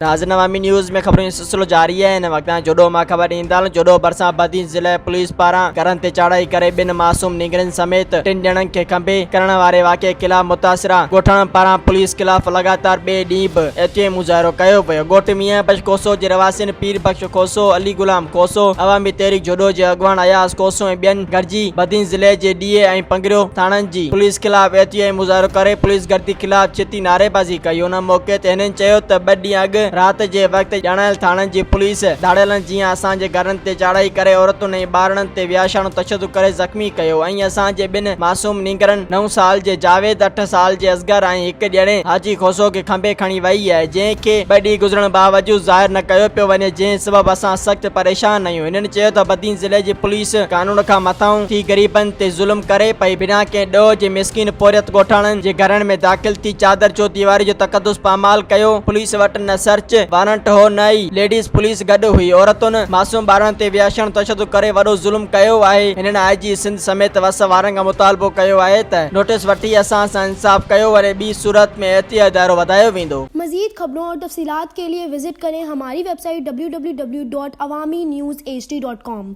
ناظرين عوامي نيوز ۾ خبرن جو سلسلو جاري آهي هن وقت جوڏو مان خبر ڏيندا هلون جوڏو ڀرسان بدين ضلعي پوليس پاران گهرن تي چاڙهائي ڪري ٻن معصوم نينگرين سميت ٽن ڄڻن کي کنڀي ڪرڻ واري واقعي خلاف متاثره ڳوٺاڻن پاران پوليس خلاف لڳاتار ٻئي ڏينهن به احتجاجي مظاهرو ڪيو ويو ڳوٺ ميان بخش کوسو جي رهواسين پير بخش کوسو، علي غلام کوسو، عوامي تحريڪ جوڏو جي اڳواڻ اياز کوسو ۽ ٻين گڏجي بدين ضلعي جي ڊي اي ۽ پنگريو ٿاڻن جي پوليس خلاف احتجاجي مظاهرو ڪري پوليس گردي خلاف ڇتي نعريبازي ڪئي ان موقعي تي هنن چيو ته ٻه ڏينهن اڳ رات جي وقت ڄاڻايل ٿاڻن جي پوليس ڌاڙيلن جيان اسان جي گهرن تي چاڙهائي ڪري عورتن ۽ ٻارڙن تي وحشاڻو تشدد ڪري زخمي ڪيو ۽ اسان جي ٻن معصوم نينگرن نو سال جي جاويد اٺ سال جي اصغر ۽ هڪ ڄڻي حاجي کوسو کي کنڀي کڻي وئي آهي جنهن کي ٻه ڏينهن گذرڻ باوجود ظاهر نه ڪيو پيو وڃي جنهن سبب اسان سخت پريشان آهيون هنن چيو ته بدين ضلعي جي پوليس قانون کان مٿانهون ٿي غريبن تي ظلم ڪري پئي بنا ڪنهن ڏوهه جي مسڪين پورهيت ڳوٺاڻن جي گهرن ۾ داخل ٿي چادر چوديواري جو تقدس پامال ڪيو پوليس وٽ نه سرچ وارنٽ هو نه ئي ليڊيز پوليس گڏ هئي عورتن معصوم ٻارڙن تي وحشياڻو تشدد ڪري وڏو ظلم ڪيو آهي هنن آء جي سنڌ سميت وس وارن کان مطالبو ڪيو آهي ته نوٽيس وٺي اسان سان انصاف ڪيو وڃي ٻي صورت ۾ احتجاجي دائرو وڌايو ويندو. مزيد خبرون اور تفصيلات کے لئے وزٽ ڪرين ھماري web site www.awamiNewsHD.com.